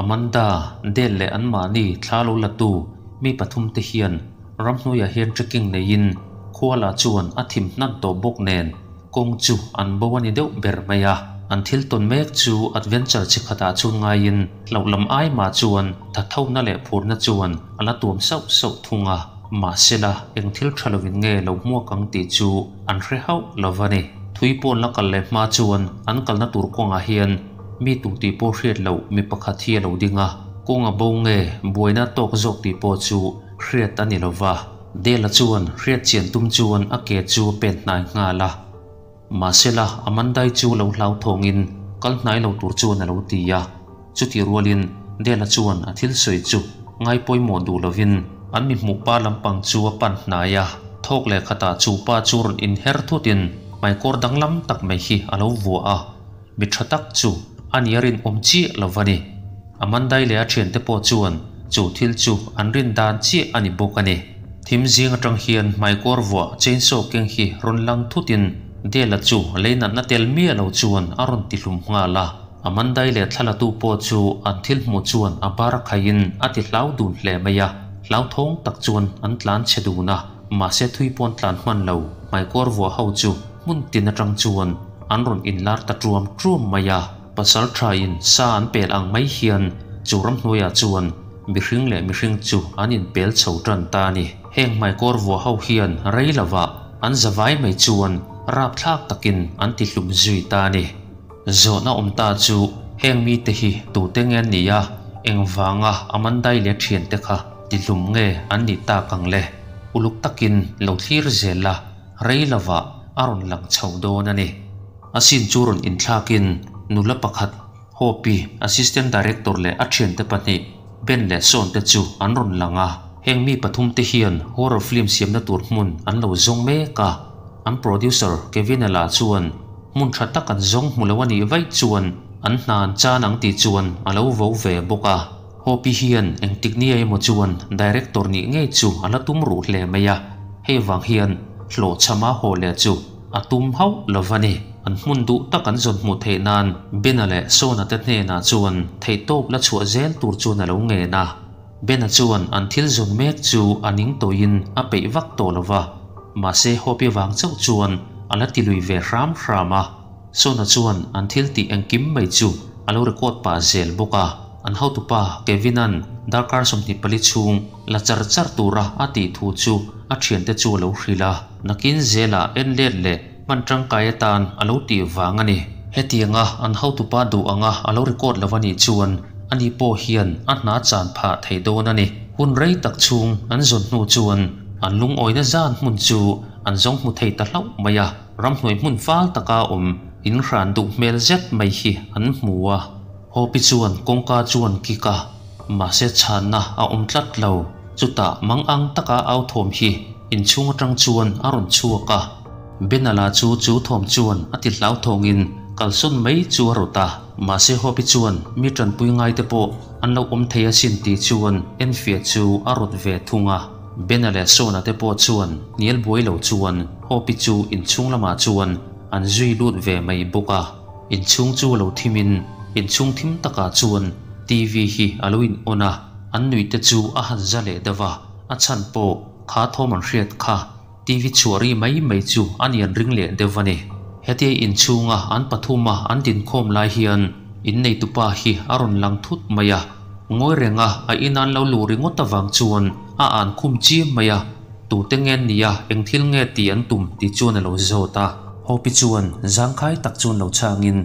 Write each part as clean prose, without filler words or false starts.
Amanda, Dale leh anmahni thla lo la tu mi pathumte hian ramhnuaiah hian trekking neiin khua lah chuan a thim hnan tawh bawk nen kawng chu an bo a ni deuh ber mai a. An thil tawn mek chu adventure chi khatah chuan ngaiin hlauh lam ai mah chuan thathona leh phurna chuan a la tuam sauh sauh thung a. Mahsela, eng thil tha lovin nge lo hmuak ang tih chu an hre hauh lo va ni. Thui pawn la kal leh hma chuan an kalna tur kawngah hian mi tu tih pawh hriat loh mi pakhat hi a lo ding a, kawng a bo nge buaina a tawk zawk tih pawh chu hriat a ni lo va. Dela chuan hriat chian tum chuan a ke chu a pen hnai nghal a. Mahsela, Amandai chu lo hlauthawngin kal hnai lo tur chuan a lo ti a. Chutih rualin Dela chuan a thil sawi chu ngai pawimawh duh lovin an mi hmuh pa lampang chu a pan hnai a, thawk leh khatah chu pa chu rawn inher thutin hmaikawr danglam tak mai hi a lo vuah a, mi tha tak chu a nia rinawm chiah lo va ni. Amandai leh a thiante pawh chuan chu thil chu an rin dan chiah a ni bawk a ni. Thim zing atang hian hmaikawr vuah chainsaw keng hi rawn lang thutin Dela chu lei natna tel miah lo chuan a rawn ti hlum nghal a. Amandai leh thlalatu pawh chu an thil hmuh chuan a bar a khaihin a ti hlau dun hle mai a, hlauthawng tak chuan an tlan chhe dun a, mahse thui pawn tlan hman lo, hmaikawr vuah ho chu hmun tin atang chuan an rawn inlar ta tuam tuam mai a. Pasal thain sa an pel ang mai hian chu ramhnuaiah chuan mihring leh mihring chu an inpel chho tan ta a ni. Heng hmaikawr vuah ho hian rei lovah an zavai mai chuan rapthlak takin an ti hlum zui ta a ni. Zawhna awm ta chu heng mite hi tute nge an nih a, engvanga Amandai leh a thiante kha tihlum nge an nih tak ang le? Uluk takin lo thlir zel la, rei lovah a rawn lang chho dawn a ni. A sin chu rawn inthlakin nula pakhat, Hopi, Assistant Director leh a thiante pahnih, Ben leh Sean te chu an rawn lang a. Heng mi pathumte hian horror film siamna tur hmun an lo zawng mek a, an producer Kevin-a lah chuan Hmun tha tak an zawng hmu lo a nih vaih chuan an hna an chan ang tih chuan a lo vo ve bawk a. Hopi hian engtik nia emaw chuan director nih ngei chu a la tum ruh hle mai a, hei vang hian hlawhchhama haw leh chu a tum hauh lo va ni. An hmun duh tak an zawn hmuh theih nan Bena leh Sona te hnenah chuan theihtawp la chhuah zel tur chuan a lo ngen a. Bena chuan an thil zawn mek chu a ning tawhin a peih vak tawh lo va, mahse Hopi vang chauh chuan a la ti lui ve hram hram a. Sona chuan an thil tih engkim mai chu a lo record pah zel bawk a. An hotupa Kevin-a'n darkar 24 chhung la char char tura a tih thu chu a thiante chu a lo hrilh a. Nakin zelah en let leh hman tangkai atan a lo tih vang a ni. Hetianga an hotupa duh anga a lo record lo a nih chuan ani pawh hian a hna chan phah thei dawn a ni. Hun rei tak chhung an zawn hnu chuan an lungawina zan hmun chu an zawng hmu thei ta hlauh mai a, ramhnuai hmun fal taka awm in hran duh hmel zet mai hi an hmu a. Hopi chuan kawngka chuan kik a, mahse chhanna a awm tlat lo. Chutah mangang taka au thawm hi inchhung atang chuan a rawn chhuak a. Benala chu chu thawm chuan a ti hlauthawngin kalsawn mai chu a rawt a. Mahse Hopi chuan mi tanpui ngaite pawh an lo awm thei asin tih chuan enfiah chu a rawt ve thung a. Bena leh Sona te pawh chuan hnial buai lo chuan Hopi chu inchhung lamah chuan an zui lut ve mai bawk a. Inchhung chu a lo thim in inchhung thim takah chuan TV hi a lo in on a, an nuih te chu a han za leh deuh a, a chhan pawh kha thawm an hriat kha TV chhuah ri mai mai chu a nian ring leh deuh a ni. Hetia inchhunga an pathuma an dinkhawm lai hian inneitupa hi a rawn lang thut mai a, ngawi renga a inan lo luh ringawt avang chuan a an khum chiam mai a, tute nge nia eng thil nge tih an tum tih chuan a lo zawt a. Hopi chuan zangkhai tak chuan lo chhangin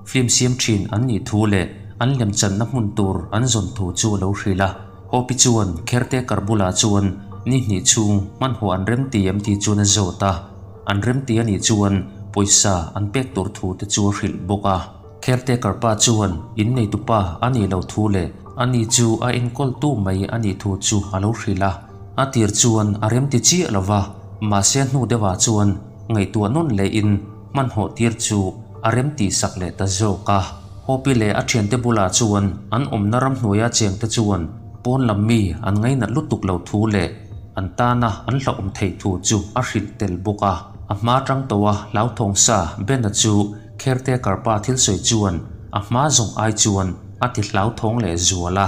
film siam thin an nih thu leh an lemchanna hmun tur an zawn thu chu a lo hrilh a. Hopi chuan caretaker bulah chuan ni hnih chhung hmanhmawh an rem ti em tih chuan a zawt a, an rem ti a nih chuan pawisa an pek tur thu te chu a hrilh bawk a. Caretaker pa chuan in neitu pa a nih loh thu leh ani chu a enkawl tu mai a nih thu chu a lo hrilh a. A tir chuan a rem ti chiah lo va, mahse a hnu deuhah chuan ngaihtuah nawn lehin hmanhmawh tir chu a rem tih sak leh ta zawk a. Hopi leh a thiante bulah chuan an awmna ramhnuaia chengte chuan pawn lam mi an ngainat lutuk lo thu leh an tana an hlauhawm theih thu chu a hrilh tel bawk a. A hma tang tawha hlauthawng sa Bena chu caretaker pa thil sawi chuan a hma zawng ai chuan a ti hlauthawng leh zual a.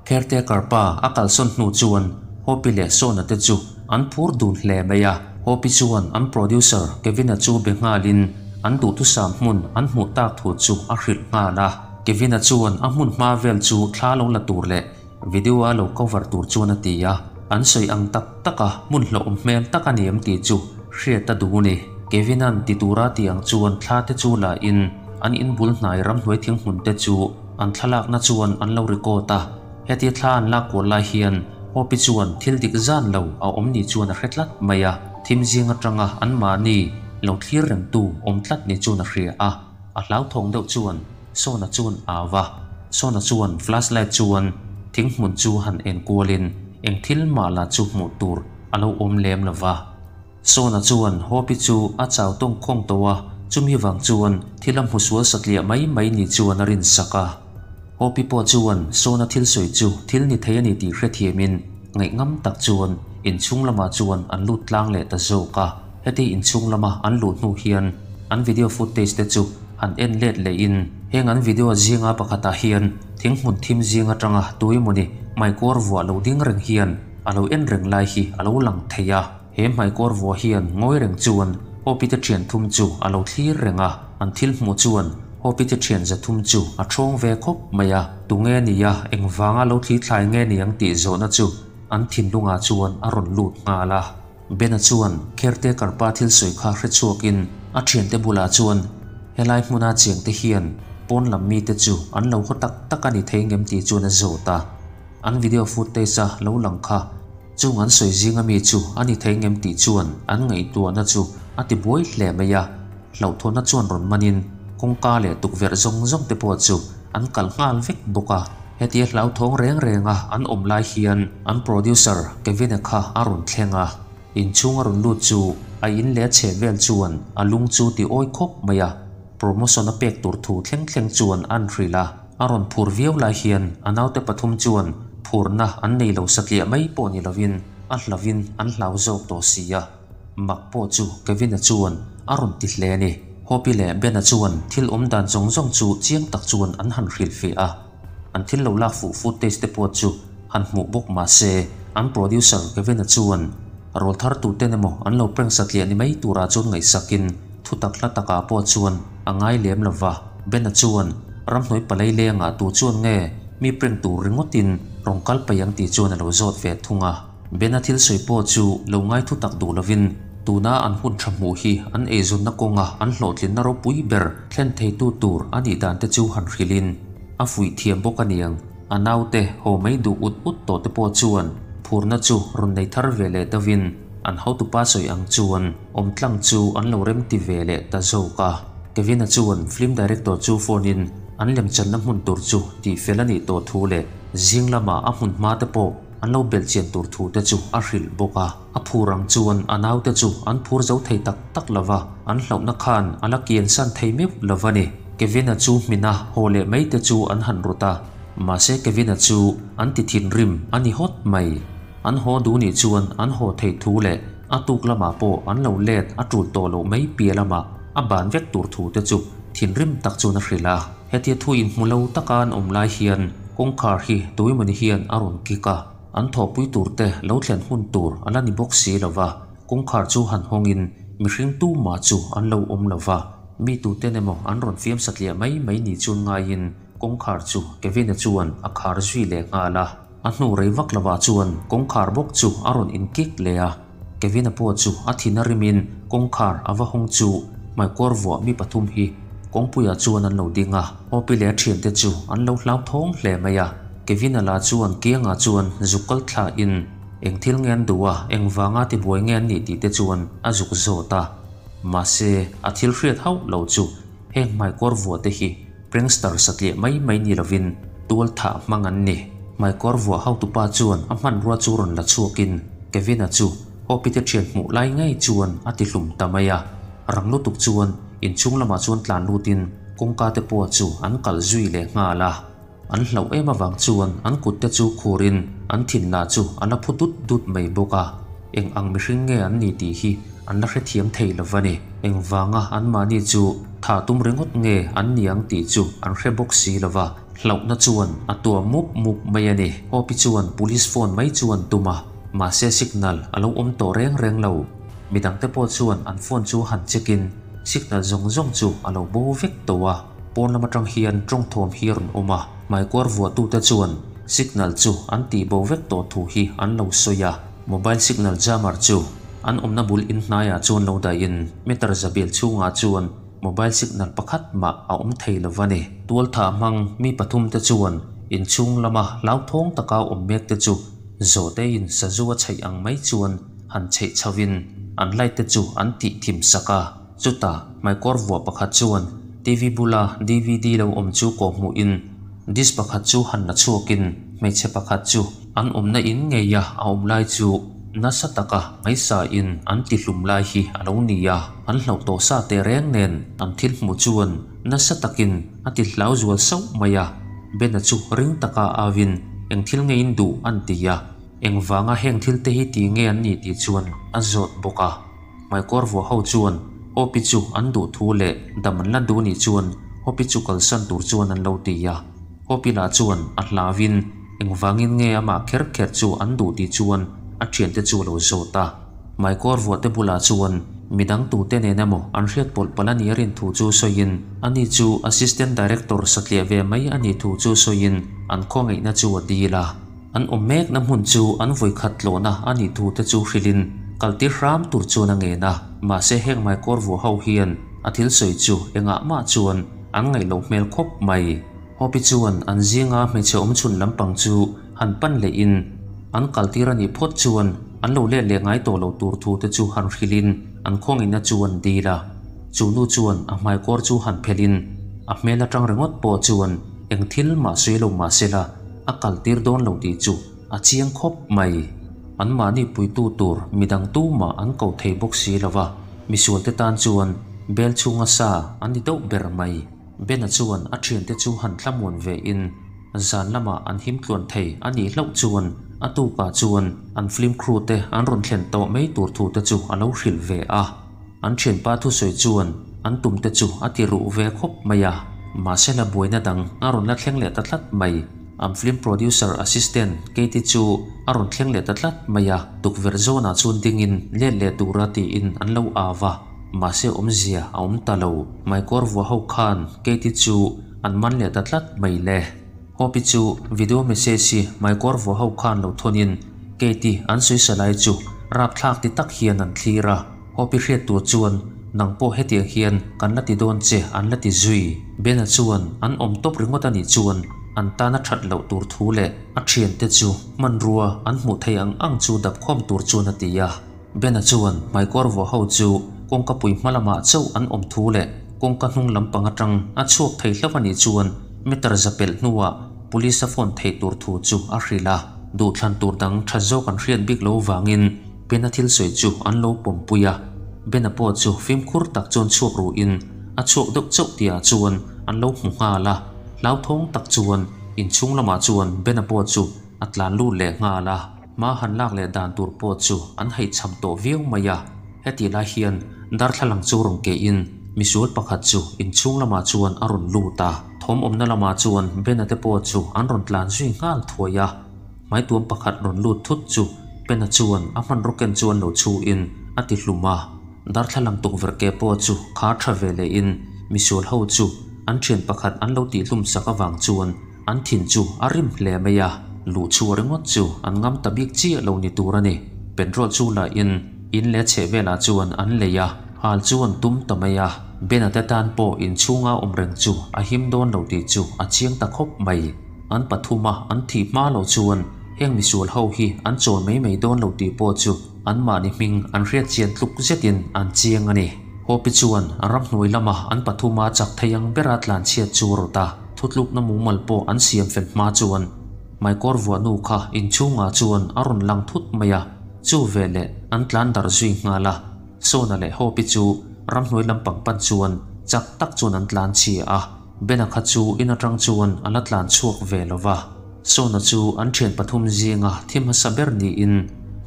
Caretaker pa a kalsawn hnu chuan Hopi leh Sona te chu an phur dun hle mai a. Hopi chuan an producer Kevin-a chu be nghalin an duhthusam hmun an hmuh tak thu chu a hrilh nghal a. Kevin-a chuan a hmun hma vel chu thla lo la tur leh video a lo cover tur chuan a ti a. An sawi ang tak tak a hmun hlauhawm hmel tak a ni em tih chu hriat a duh ni. Kevin-a'n ti tura tih ang chuan thla te chu la in an inbul hnai ramhnuai thinghmun te chu an thlalakna chuan an lo record a. Hetia thla an lak kual lai hian Hopi chuan thil dik zan lo a awm ni chuan a hre tlat mai a, thim zing atanga anmahni lo thlir rengtu awm tlat ni chuan a hria a, a hlauthawng deuh chuan Sawna chuan a au va. Sawna chuan flashlight chuan thing hmun chu han en kualin eng thil mah lah chu hmuh tur a lo awm lem lo va. Sawna chuan Hopi chu a chau tawng khawng tawh a, chumi vang chuan thil a hmu sual satliah mai mai ni chuan a rinsak a. Hopi pawh chuan Sawna thil sawi chu thil ni thei a ni tih hrethiamin ngaihngam tak chuan inchhung lamah chuan an lut tlang leh ta zawk a. Heti inchhung lama an luh hnu hian an video footage te chu han en let lehin heng an video zinga pakhatah hian thinghmun thim zing atanga tuemawni hmaikawr vuah lo ding reng hian a lo en reng lai hi a lo lang thei a. He hmaikawr vuah hian ngawi reng chuan Hopi te thian thum chu a lo thlir reng a, an thil hmuh chuan Hopi te thian za thum chu a thawng ve khawp mai a, tunge ni a, engvanga lo thli thlai nge ni ang tih zawhna chu an thinlungah chuan a rawn lut nghal a. Bena chuan caretaker pa thil sawi kha hre chhuakin a thiante bulah chuan helai hmuna chengte hian pawn lam mite chu an lo haw tak tak a ni thei ngem tih chuan a zawt a, an video footage a lo lang kha Chung an sawi zinga mi chu a ni thei ngem tih chuan an ngaihtuahna chu a ti buai hle mai a, hlauhthawnna chuan rawn manin kawngka leh tukverh zawng zawng te pawh chu an kalh nghal vek bawk a. Hetia hlauthawng reng renga an awm lai hian an producer Kevin-a kha a rawn thleng a, inchhung a rawn lut chu a in leh a chheh vel chuan a lung chu ti awi khawp mai a, promotion a pek tur thu thleng thleng chuan an hrilh a. A rawn phur viau lai hian a naute pathum chuan phurna an nei lo satliah mai pawh ni lovin a hlavin an hlau zawk tawh si a. Mak pawh chu Kevin-a chuan a rawn ti hle a ni. Hopi leh Ben-a chuan thil awm dan zawng zawng chu chiang tak chuan an han hrilhfeh a. An thil lo lak fuh footage te pawh chu han hmuh bawk mah se an producer Kevin-a chuan rawlthar tuten emaw an lo prank satliah ni mai turah chuan ngaihsakin thutak hla takah pawh chuan a ngai lem lo va. Bena chuan ramhnuai palai lengah tu chuan nge mi prank tur ringawtin rawn kal paih ang tih chuan a lo zawt ve thung a. Bena thil sawi pawh chu lo ngai thu tak duh lovin tuna an hun tha hmuh hi an eizawnna kawnga an hlawhtlinna ropui ber thlen theitu tur a nih dan te chu han hrilhin a fuih thiam bawk a niang. A naute haw mai duh ut ut tawh te pawh chuan phurna chu rawn nei thar ve leh deuhin an hotupa sawi ang chuan awm tlang chu an lo remti ve leh ta zawk a. Kevin-a chuan film director chu phone in an lemchanna hmun tur chu tih fel a nih tawh thu leh zing lama a hmun hma te pawh an lo belhchian tur thu te chu a hrilh bawk a. A phur ang chuan a naute chu an phur zo thei tak tak lo va, an hlauhna khan a la kian san thei meuh lo va ni. Kevin-a chu hmina haw leh mai te chu an han rawt a, mahse Kevin-a chu an ti thinrim a ni hawt mai. An haw duh nih chuan an haw theih thu leh a tuk lamah pawh an lo let a tul tawh loh mai piah lamah a ban vek tur thu te chu thinrim tak chuan a hrilh a. Hetia thu inhmu lo taka an awm lai hian kawngkhar hi tuemawni hian a rawn kik a, an thawhpui tur te lo thlen hun tur a la ni bawk si lo va, kawngkhar chu han hawngin mihring tumah chu an lo awm lo va, mi tuten emaw an rawn fiam satliah mai mai ni chuan ngaiin kawngkhar chu Kevin-a chuan a khar zui leh nghal a. A hnu rei vak lovah chuan kawngkhar bawk chu a rawn inkik leh a, Kevin-a pawh chu a thin a rimin kawngkhar a va hawng chu hmaikawr vuah mi pathum hi kawngpuiah chuan an lo ding a, Hopi leh a thiante chu an lo hlauthawng hle mai a, Kevin-a lah chuan kiangah chuan zuk kal thlahin eng thil nge an duh a, engvanga tibuai nge an nih tih te chuan a zuk zawt a, mahse a thil hriat hauh lo chu heng hmaikawr vuah te hi Prankster satliah mai mai ni lovin tual thah hmang an ni. Hmaikawr vuah hotupa chuan a hmanrua chu rawn la chhuakin Kevin-a chu Hopi te thian hmuh lai ngei chuan a ti hlum ta mai a. Rang lutuk chuan inchhung lamah chuan tlan lutin kawngka te pawh chu an kalh zui leh nghal a. An hlauh em avang chuan an kut te chu khurin an thin lah chu a la phu dut dut mai bawk a. Eng ang mihring nge an ni tih hi an la hrethiam thei lo va ni. Engvanga anmahni chu tha tum ringawt nge an ni ang tih chu an hre bawk si lo va. Hlauhna chuan a tuam mup mup mai a ni. Hope-i chuan police phone mai chu an tum a, mahse signal a lo awm tawh reng reng lo. Midangte pawh chuan an phone chu han check in signal zawng zawng chu a lo bo vek tawh a. Pawn lam atang hian tawng thawm hi a rawn awm a, hmaikuar vuahtute chuan signal chu an tih bo vek tawh thu hi an lo sawi a. Mobile signal jammer chu an awmna bul in hnaiah chuan lo dahin meter zabil chhungah chuan Mobile signal pakhat mah a awm thei lo va ni. Tualthah hmang mi pathumte chuan inchhung lama hlauthawng taka awm mekte chu zawhtein sazu a chheih ang mai chuan han chheih chhovin an light te chu an tih thim sak a. Chutah hmaikawr vuah pakhat chuan TV bula dvd lo awm chu kawhhmuhin disc pakhat chu han la chhuakin hmeichhe pakhat chu an awmna in ngeia a awm lai chu Nasa taka ngaihsain an tihlum lai hi a lo ni a, an hlauh tawh sa teh reng nen an thil hmuh chuan nasa takin a ti hlau zual sauh mai a. Bena chu ring taka auin eng thil nge in duh an ti a, engvanga heng thil te hi ti nge an nih tih chuan a zawt bawk a. Hmaikawr vuah ho chuan Hopi chu an duh thu leh dam an la duh nih chuan Hopi chu kalsan tur chuan an lo ti a. Hopi lah chuan a hlauin Engvangin nge amah kher kher chu an duh tih chuan a thiante chu a lo zawt a. Hmaikawr vuahte bulah chuan midang tute nen emaw an hriat pawlh palh a nih a rin thu chu sawiin ani chu Assistant Director satliah ve mai a nih thu chu sawiin an khawngaihna chu a dil a. An awm mekna hmun chu an vawikhat tlawhna a nih thu te chu hrilhin kaltir hram tur chuan a ngen a. Mahse heng hmaikawr vuah ho hian a thil sawi chu engah mah chuan an ngaih loh hmel khawp mai. Hopi chuan an zinga hmeichhe awm chhun lampang chu han pan lehin an kaltir a nih phawt chuan an lo let leh ngai tawh lo tur thu te chu han hrilhin an khawngaihna chu an dil a. Chu nu chuan a hmaikawr chu han phelhin a hmel atang ringawt pawh chuan eng thil mah sawi lo mah sela a kaltir dawn lo tih chu a chiang khawp mai. Anmahni puitu tur midang tumah an ko thei bawk si lova, misualte tan chuan bel chhunga sa an ni deuh ber mai. Bena chuan a thiante chu han thlamuan ve in zan lamah an him tluan thei a nih hlauh chuan a tukah chuan an film crew te an rawn thlen tawh mai tur thu te chu a lo hrilh ve a. An thianpa thusawi chuan an tum te chu a ti ruh ve khawp mai a, mahse la buaina dang a rawn la thleng leh ta tlat mai. An film producer assistant Katie chu a rawn thleng leh ta tlat mai a, tukverh zawnah chuan dingin let leh tura tiin an lo au a. Mahse awmzia a awm ta lo. Hmaikawr vuah ho khan Katie chu an man leh ta tlat mai le. Hope-i chu video message hi hmaikawr vuah ho khan lo thawnin Katie an sawi lai chu rapthlak ti tak hian an thlir a. Hope-i hriat tur chuan nang pawh hetiang hian kan la ti dawn che an la ti zui. Bena chuan an awm tawp ringawt a nih chuan an tan a that loh tur thu leh a thiante chu hmanrua an hmuh theih ang ang chu dap khawm tur chuan a ti a. Bena chuan hmaikawr vuah ho chu kawngka pui hma lamah chauh an awm thu leh kawngka hnung lampang atang a chhuak thei hlauh a nih chuan meter za pelh hnuah police a phone theih tur thu chu a hrilh a. Duhthlan tur dang tha zawk an hriat bik lo vangin Bena thil sawi chu an lo pawmpui a. Bena pawh chu fimkhur tak chuan chhuak ruhin a chhuak deuh chauh tihah chuan an lo hmu nghal a. Hlauthawng tak chuan inchhung lamah chuan Bena pawh chu a tlan lut leh nghal a. Hma han lak leh dan tur pawh chu an haihchham tawh viau mai a, hetih lai hian darthlalang chu rawn keihin misual pakhat chu inchhung lamah chuan a rawn lut a, thawm awmna lamah chuan Bena te pawh chu an rawn tlan zui nghal thuai a, hmaituam pakhat rawn lut thut chu Bena chuan a hmanraw ken chuan lo chhuin a ti hlum a, darthlalang tukverh ke pawh chu khar tha ve lehin misual ho chu an thian pakhat an lo tihhlum sak avang chuan An thin chu a rim hle mai a, luh chhuah ringawt chu an ngam ta bik chiah lo ni tur a ni. Petrol chu la in, in leh chheh velah chuan an lei a, hal chu an tum ta mai a. Bena te tan pawh inchhunga awm reng chu a him dawn lo tih chu a chiang ta khawp mai. An pathuma an thih hma loh chuan heng misual ho hi an chawl mai mai dawn lo tih pawh chu anmahni hming an hriat chian tluk zetin an chiang a ni. Hopi chuan ramhnuai lama an pathuma chak thei ang bera tlanchhiat chu a rawt a. Thutlukna mumal pawh an siam fel hma chuan hmaikawr vuahnu kha inchhungah chuan a rawn lang thut mai a, chu veleh an tlan darh zui nghal a. Sona leh Hope-i chu ramhnuai lampang pan chuan chak tak chuan an tlan chhia a, Bena kha chu in atang chuan a la tlan chhuak ve lo va. Sona chu an thian pathum zinga thi hmasa ber niin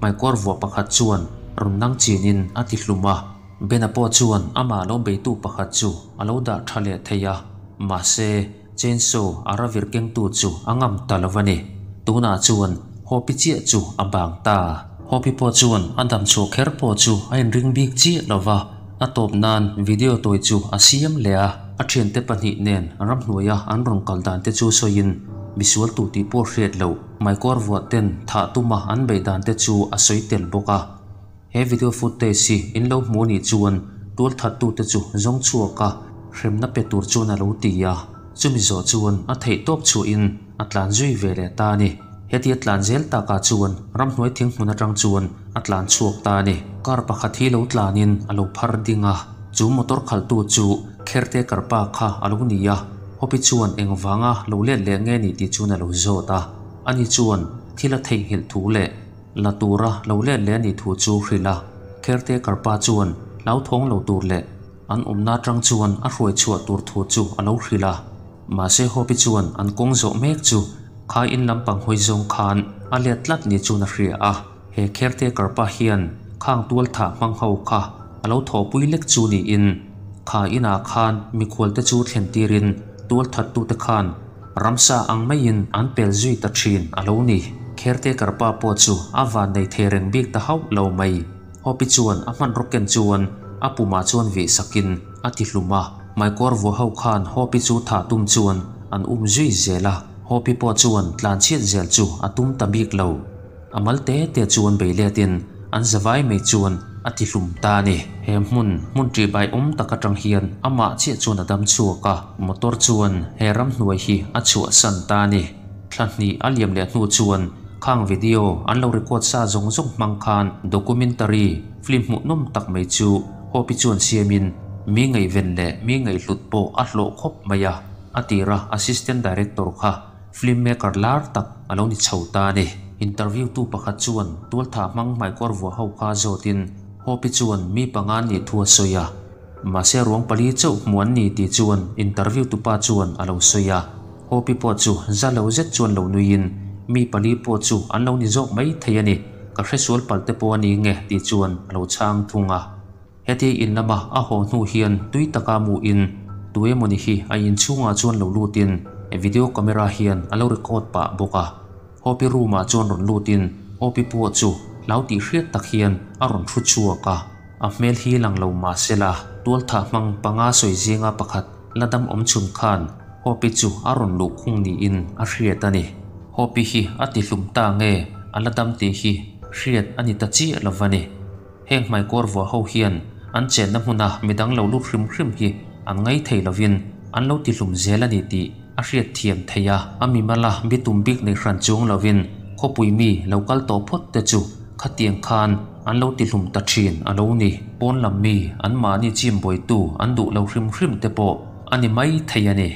hmaikawr vuah pakhat chuan rawn nang chinin a ti hlum a. Bena pawh chuan amah lo beitu pakhat chu a lo dah tha leh thei a, mahse, Chainsaw ara vir kengtu chu a ngam ta lo a ni. Tunah chuan Hopi chiah chu a bang ta. Hopi pawh chuan a dam chhuah kher pawh chu a inring bik chiah lo va, a tawp nan video tawi chu a siam leh a. A thiante pahnih nen ramhnuaia an rawn kal dan te chu sawiin misual tu tih pawh hriat loh Maikawr vuah ten thah tuma an beih dan te chu a sawi tel bawk a. He video footage hi in lo hmu anih chuan tualthattute chu zawng chhuak a, hremna pe tur chuan a lo ti a. Chumi zawh chuan a theih tawp chhuahin a tlan zui ve leh ta a ni. Hetia tlan zel takah chuan ramhnuai thinghmun atang chuan a tlan chhuak ta a ni. Car pakhat hi lo tlanin a lo phar ding a, chu motor khalhtu chu caretaker pa kha a lo ni a. Hopi chuan engvanga lo let leh nge ni tih chuan a lo zawt a. Ani chuan thil a theihnghilh thu leh La tura lo let leh a nih thu chu hrilh a, caretaker pa chuan hlauthawng lo tur leh an awmna atang chuan a hruai chhuah tur thu chu a lo hrilh a. Mahse Hopi chuan an kawng zawh mek chu khai in lampang hawi zawng khan a let tlat ni chuan a hria a. He caretaker pa hian khang tual thah hmang ho kha a lo thawhpui lek chu niin kha inah khan mikhualte chu thlen tirin tual thattute khan Ramsa ang maiin an pel zui ta thin a lo ni. Caretaker pa pawh chu a van nei thei reng bik ta hauh lo mai. Hopi chuan a hmanraw ken chuan a pumah chuan vih sakin a ti hlum a. Hmaikawr vuah ho khan Hopi chu thah tum chuan an um zui zel a. Hopi pawh chuan tlan chhiat zel chu a tum ta bik lo. A mal te te chuan bei letin an zavai mai chuan a ti hlum ta a ni. He hmun, hmun ṭihbai awm tak aṭang hian amah chiah chuan a dam chhuak a, motor chuan he ramhnuai hi a chhuahsan ta a ni. Thla hnih a liam leh hnu chuan khang video an lo record sa zawng zawng hmang khan documentary film hmuhnawm tak mai chu Hope-i chuan siamin mi ngaihven leh mi ngaihhlut pawh a hlawh khawp mai a, a tira assistant director kha Film maker lar tak a lo ni chho ta a ni. Interview tu pakhat chuan tualthah hmang hmaikawr vuah ho kha zawtin Hope-i chuan mi panga an nih thu a sawi a. Mahse ruang pali chauh hmu an ni tih chuan interview tupa chuan a lo sawi a. Hope-i pawh chu za lo zet chuan lo nuiin mi pali pawh chu an lo ni zawk mai thei a ni, ka hresual palh te pawh a ni nge tih chuan a lo chhang thung a. Heti in lama a haw hnu hian tui taka mu in tu emawni hi a inchhungah chuan lo lutin video camera hian a lo record pah bawk a. Hopi room ah chuan rawn lutin Hopi pawh chu hlau tih hriat tak hian a rawn thu chhuak a. A hmel hi lang lo mah sela tualthah hmang panga sawi zinga pakhat la dam awm chhun khan Hopi chu a rawn luh khung niin a hriat a ni. Hopi hi a ti hlum ta nge a la dam tih hi hriat a ni ta chiah lo va ni. Heng hmaikawr vuah ho hian an chenna hmuna midang lo lut hrim hrim hi an ngai thei lovin an lo tihlum zel a ni tih a hriat thiam theih a. A mimala bitum bik nei hran chuang lovin khawpui mi lo kal tawh phawt te chu khatiang khan an lo tihlum ta thin a lo ni. Pawn lam mi an mahni chim buaitu an duh lo hrim hrim te pawh a ni mai thei a ni.